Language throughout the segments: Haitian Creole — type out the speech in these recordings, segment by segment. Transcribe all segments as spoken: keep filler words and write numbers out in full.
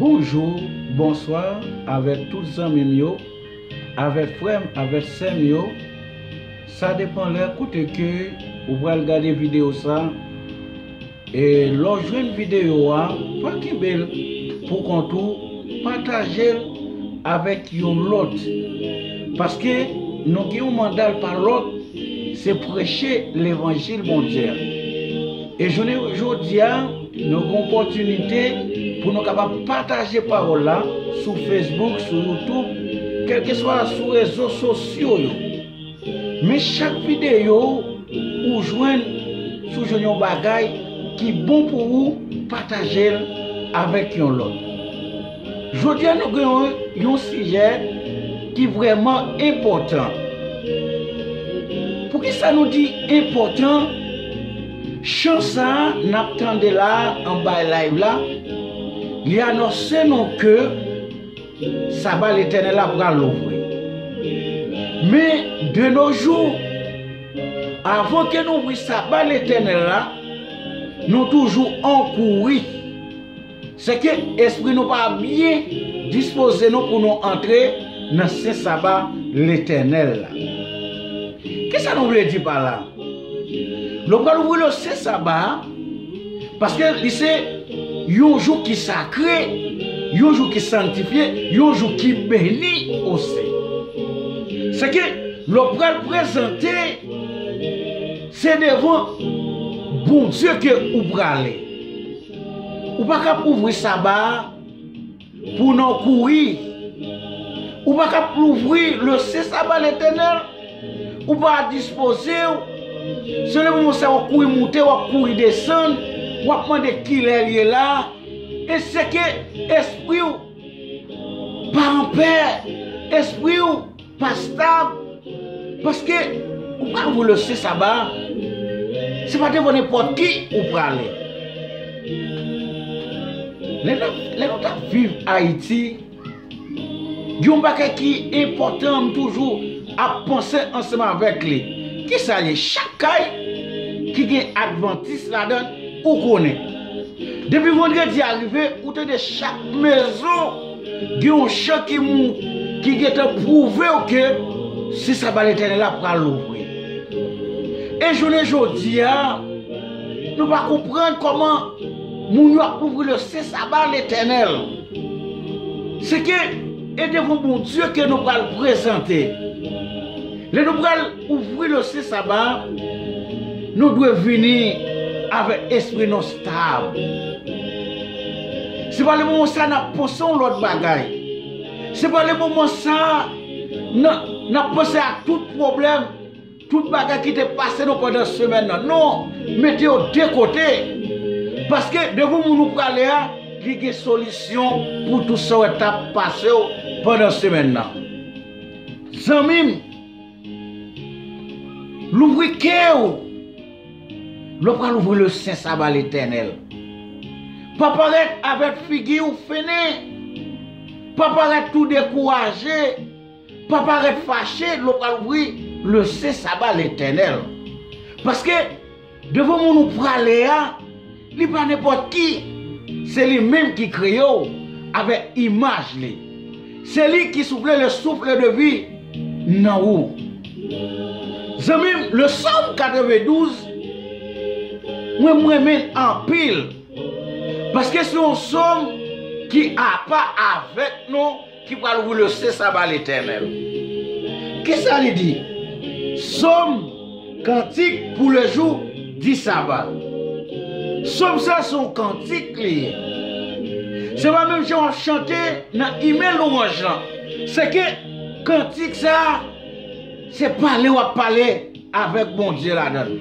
Bonjou, bonswa avèk tout zanmi m yo, avèk frè m, avèk sè m yo. Sa depann lè kote ke ou pral gade videyo sa. E lè w jwenn videyo a, pa kenbe l pou kont ou, pataje l avèk yon lòt. Paske nou gen yon manda l pa lòt, se preche levanjil Bondye a. E jounen jodi a, nou gen opòtinite pou nou kapab pataje pawòl la sou Facebook, sou YouTube, kèlkeswa sou rezo sosyo yo. Men chak videyo ou jwenn, si w jwenn yon bagay ki bon pou ou, pataje l avèk yon lòt. Jodi a, nou gen yon, yon sijè ki vrèman enpòtan. Poukisa nou di enpòtan? Chan sa a n ap tande la a anba live la, li anonse nou ke Saba Letènèl la pral louvri. Men, de nos jours, avan ke nou ouvri Saba Letènèl la, nou toujou an kouri. Se ke espri nou pa byen dispoze nou pou nou antre nan Sen Saba Letènèl la. Kisa nou vle di pa la? Nou pral ouvri le Sen Saba a, paske li se yon jou ki sakre, yon jou ki sanntifye, yon jou ki beni osi. Se ke lè w pral prezante, se devan Bondye ke ou prale. Ou pa ka ouvri Saba a pou nan kouri. Ou pa ka louvri le Sen Saba Letènèl, ou pa dispoze w. Se le moman sa w ap kouri moute, w ap kouri desann, w ap mande kilè l ye la. E se ke espri w pa anpè, espri w pa stab, paske ou pa ouvri le Sen Saba, se pa devan nenpòt ki ou prale. Lè n ap, lè nou t ap viv Ayiti, gen yon bagay ki enpòtan, m toujou ap panse ansanm avèk li. Kisa l ye? Chak kay ki gen advantis ladan l, ou konnen. Depi vandredi a rive, ou tande chak mezon gen yon chan ki mou, ki gentan pwouve w ke Sen Saba Letènèl la pral louvri. E jounen jodi a, nou pa konprann kòman moun yo ap louvri le Sen Saba Letènèl. Se ke e devan Bondye ke nou pral prezante. Lè nou pral ouvri le Sen Saba, nou dwe vini avèk espri nou stab. Se pa le moman sa n ap panse yon lòt bagay. Se pa le moman sa n, n ap panse a tout pwoblèm, tout bagay ki te pase nou pandan semèn nan. Non, mete yo de kote. Paske devan moun ou prale a, li gen solisyon pou tout sa w wè t ap pase w pandan semèn nan. Zanmi m, louvri kè w lè w pral ouvri le Sen Saba Letènèl. Pa parèt avèk figi w fennen. Pa parèt tou dekouraje. Pa parèt fache lè w pral ouvri le Sen Saba Letènèl. Paske devan moun ou prale a, li pa nenpòt ki. Se li menm ki kreye w avèk imaj li. Se li ki soufle le souffle de vie nan ou. Zanmi m, le Sòm katrevendouz, mwen, m renmen l anpil. Paske se yon sòm ki apa avèk nou, ki pral ouvri le Sen Saba Letènèl. Kisa li di? Sòm, kantik pou le jou di Saba. Sòm sa se yon kantik li ye. Se pa menm jan w ap chante nan imen lwanj lan. Se ke kantik sa, se pale w ap pale avèk Bondye ladan l.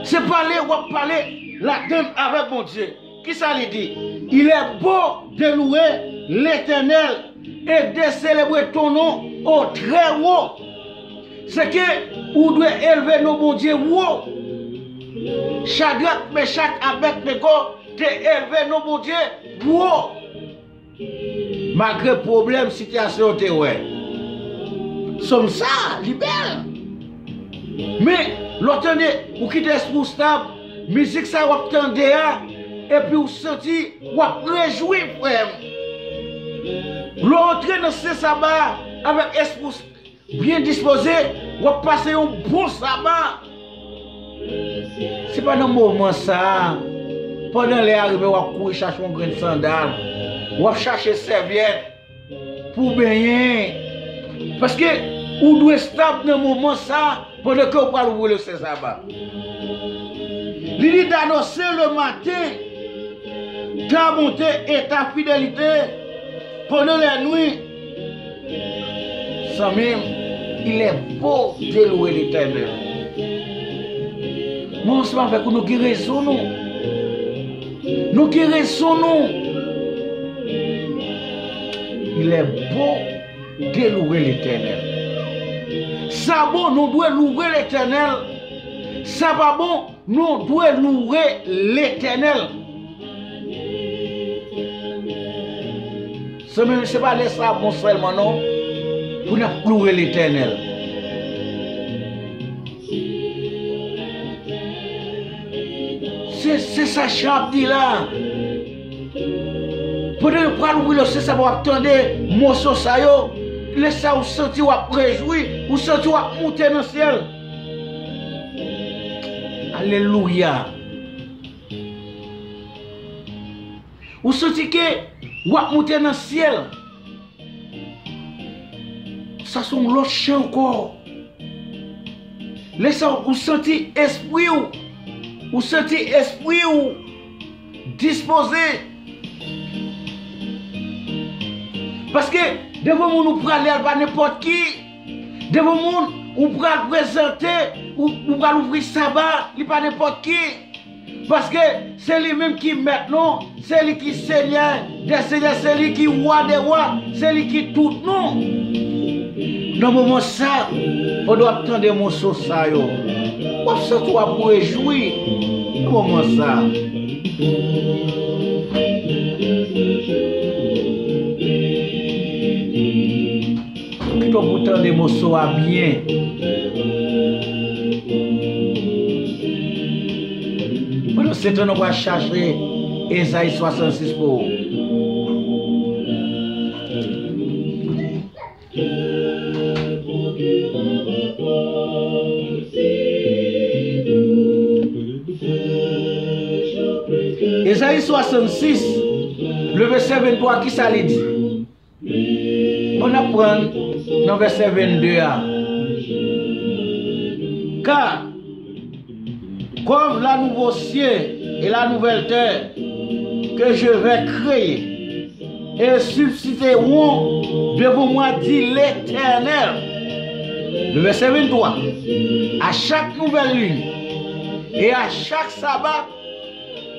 Se pale w ap pale ladan l avèk Bondye. Kisa li di? Il est beau de louer l'Éternel et de célébrer ton nom au très haut. Se ke ou dwe elve non Bondye wo. Chadrak, Mechak, Abèdnego te elve non Bondye wo. Malgre pwoblèm, sitiyasyon yo te wè. Sòm sa, li bèl. Men, lè w tande, ou kite espri w stab, mizik sa w ap tande a, Epi w santi w ap rejwi, frè m. Lè w antre nan sen saba a avèk espri w byen dispoze, w ap pase yon bon saba. Se pa nan moman sa a, pandan lè a rive, w ap kouri chache yon grenn sandal, w ap chache sèvyèt pou w benyen. Paske ou dwe stab nan moman sa a, pandan ke w pral ouvri le sen saba. Li di, ta dosin le matin, ta bonté et ta fidélité pendant la nuit. Zanmi m, il est beau de louer l'Éternel. Mwen ansanm avèk ou, nou gen rezon nou. Nou gen rezon nou. Il est beau de louer l'Éternel. Sa bon, nou dwe louwe Letènèl. Sa pa bon, nou dwe louwe Letènèl. Zanmi m, se pa lè sa bon sèlman non, pou n ap louwe Letènèl. Se, se sa chan ap di la. Pandan yo pral ouvri le sen saba, w ap tande moso sa yo. Lè sa, ou santi w ap rejwi, ou santi w ap moute nan syèl. Alelouya. Ou santi ke w ap moute nan syèl. Sa se yon lòt chan ankò. Lè sa, ou santi espri w, ou santi espri w dispoze. Paske devan moun ou prale a, l pa nenpòt ki. Devan moun ou pral prezante, ou, ou pral ouvri saba, li pa nenpòt ki. Paske se li menm ki mèt nou, se li ki Senyè dè senyè, se li ki Wa dè wa, se li ki tout nou. Nan moman sa, pandan w ap tande moso sa yo, w ap santi w ap rejwi nan moman sa. Kite w pou tande moso a byen. Pandan se tan, nou pral chache Ezayi swasannsis pou ou. Ezayi swasannsis, le vèsè venntwa, kisa li di? Bon, n ap pran nan vèsè vennde a. Car, comme le nouveau ciel et la nouvelle terre que je vais créer, et subsisteront devant moi, dit l'Éternel. Le verset vingt-trois. À chaque nouvelle lune et à chaque sabbat,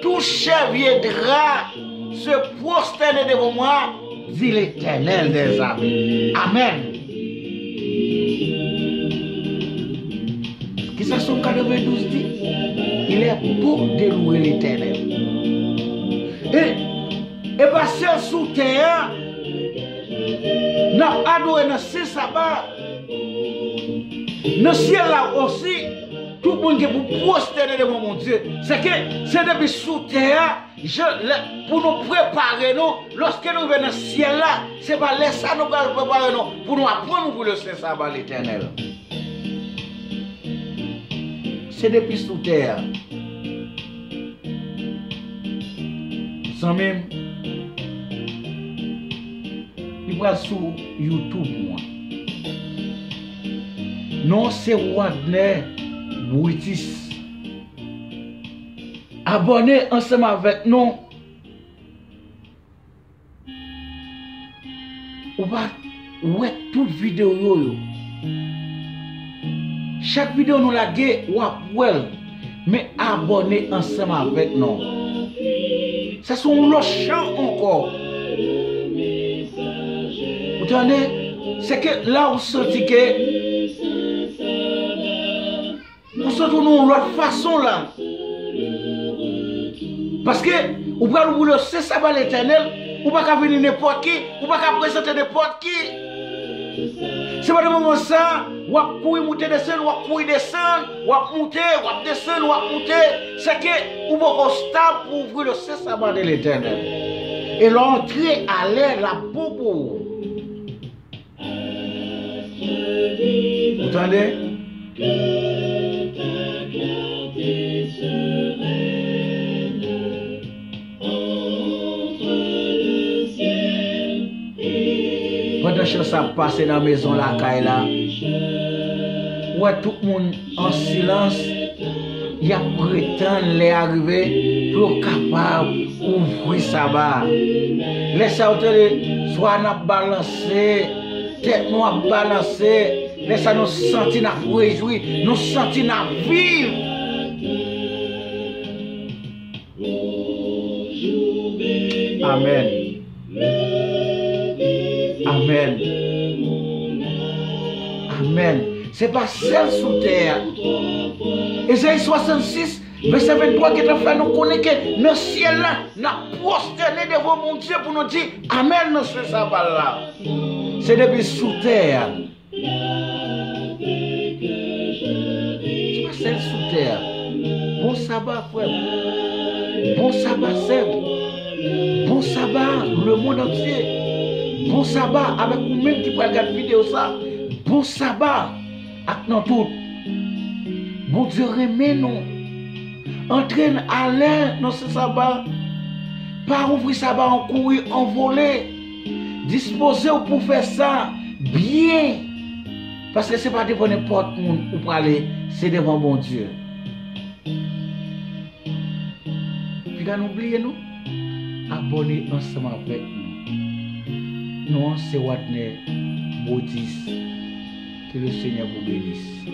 tout chair viendra se prosterner devant moi, dit l'Éternel des armées. Amen. Kisa Sòm katrevendouz di? Il est beau de louer l'Éternel. E, e pa sèl sou tè a n ap adore nan sen saba. Nan syèl la osi, tout moun gen pou pwostène devan Bondye. Sèke se depi sou tè a, jan, lè, pou nou prepare nou, lòske nou rive nan syèl la, se pa lè sa nou pral prepare nou, pou nou aprann ouvri le sen saba Letènèl. Se depi sou tè a. Zanmi m, li pral sou YouTube mwen. Non se Wadner Brutus. Abòne ansanm avèk nou. Ou pa wè tout videyo yo. Chak videyo nou lage, w ap wè l. Men abòne ansanm avèk nou. Sa se yon lòt chan ankò. Ou tande? Se ke la ou santi ke ou santi w nan yon lòt fason la. Paske ou pral ouvri le sen saba Letènèl, ou pa ka vini nenpòt ki, ou pa ka prezante nenpòt ki. Se pandan moman sa, W ap kouri moute desann, w ap kouri desann, w ap moute, w ap desann, w ap moute. Sèke ou poko stab pou ouvri le sen saba de Letènèl. E lè w antre alè, l ap bon pou ou. Ou tande? Pandan chan sa ap pase nan mezon lakay la, ou wè tout moun an silans, y ap retann lè a rive pou yo kapab ouvri saba a. Lè sa yo tande, swa n ap balanse, tèt nou ap balanse, lè sa nou santi n ap rejwi, nou santi n ap viv. Amèn. Amèn. Amèn. Se pa sèl sou tè a. Ezayi swasannsis, vèsè venntwa gentan fè nou konnen ke nan syèl la, n ap pwostène devan Bondye pou nou di amèn nan se saba la. Se depi sou tè a. Se pa sèl sou tè a. Bon saba, frè m. Bon saba, sè m. Bon saba, le monde entier. Bon saba avèk ou menm ki pral gad videyo sa. Bon saba ak nou tout. Bondye renmen nou. Antre n alè nan se saba. Pa ouvri saba an kouri, an vole. Dispoze w pou fè sa byen. Paske se pa devan nenpòt moun ou prale, se devan Bondye. Piga nou bliye nou abòne ansanm avèk nou. Non an se Wadner Bodis. Que le Seigneur vous bénisse.